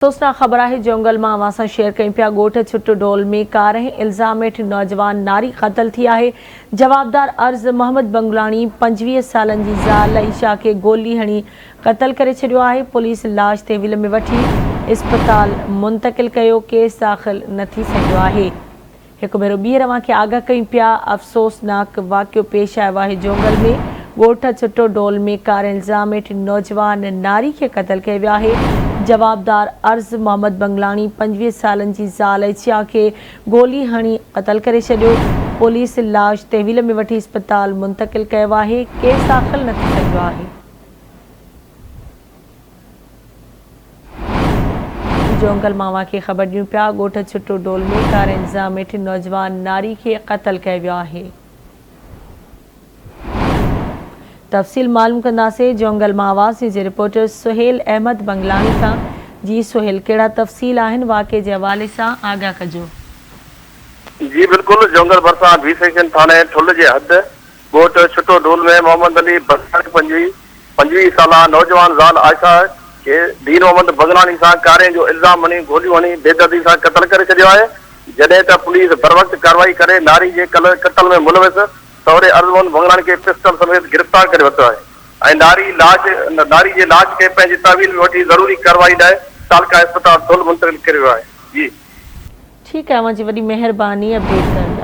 افسوسناڪ خبر آهي جونگل مان اوهان سان شيئر ڪيون پيا ڳوٺ ڇٽ ڍول ۾ ڪارنهن الزام هيٺ نوجوان ناري قتل ٿي آهي جوابدار عرض محمد بنگلاڻي 25 سالن جي زال عيشا کي گولي هڻي قتل ڪري ڇڏيو آهي پوليس لاش تحويل ۾ وٺي اسپتال منتقل ڪيو ڪيس داخل نه ٿي سگهيو آهي. هڪ ڀيرو ٻيهر اوهان کي آگاهه ڪيون پيا، افسوسناڪ واقعو پيش آيو آهي جونگل ۾ ڳوٺ ڇٽو ڊول ۾ ڪاري الزام هيٺ نوجوان ناري کي قتل ڪيو ويو آهي، جوابدار عرض محمد بنگلاڻي 25 سالن جي زال ايڇيا کي گولي هڻي قتل ڪري ڇڏيو، پوليس لاش تحويل ۾ وٺي اسپتال منتقل ڪيو آهي، ڪيس داخل نه ٿي سگهيو آهي. جونگل مان اوهان کي خبر ڏيون پيا ڳوٺ ڇٽو ڊول ۾ ڪاري الزام هيٺ نوجوان ناري کي قتل ڪيو ويو آهي. تفصيل معلوم ڪنداسين جونگل مان آواز نيوز جي رپورٽر سهيل احمد بنگلاڻي کان جي سهيل ڪهڙا تفصيل آهن واقعي جي حوالي سان آگاهه ڪجو. جي بلڪل جونگل ڀرسان بي سيڪشن ٿاڻي ٺل جي حد ڳوٺ ڇٽو ڍول ۾ محمد علي بنگلاڻي 25، 25 سالا نوجوان زال عائشه کي دين محمد بنگلاڻي سان ڪارين جو الزام هڻي گوليون هڻي بيدردي سان قتل ڪري ڇڏيو آهي جڏهن ته پوليس بروقت ڪارروائي ڪري ناري جي قتل ۾ ملوث سهري عرض محمد بنگلاڻي کي پسٽل سميت گرفتار ڪري ورتو آهي ۽ ناري لاش ناري جي لاش کي پنهنجي تحويل ۾ وٺي ضروري ڪارروائي لاء تعلقه اسپتال ٺل منتقل ڪري ويو آهي جي. ٺيڪ آهي اوهان جي وڏي مهرباني اپڊيٽ ڪرڻ لاء.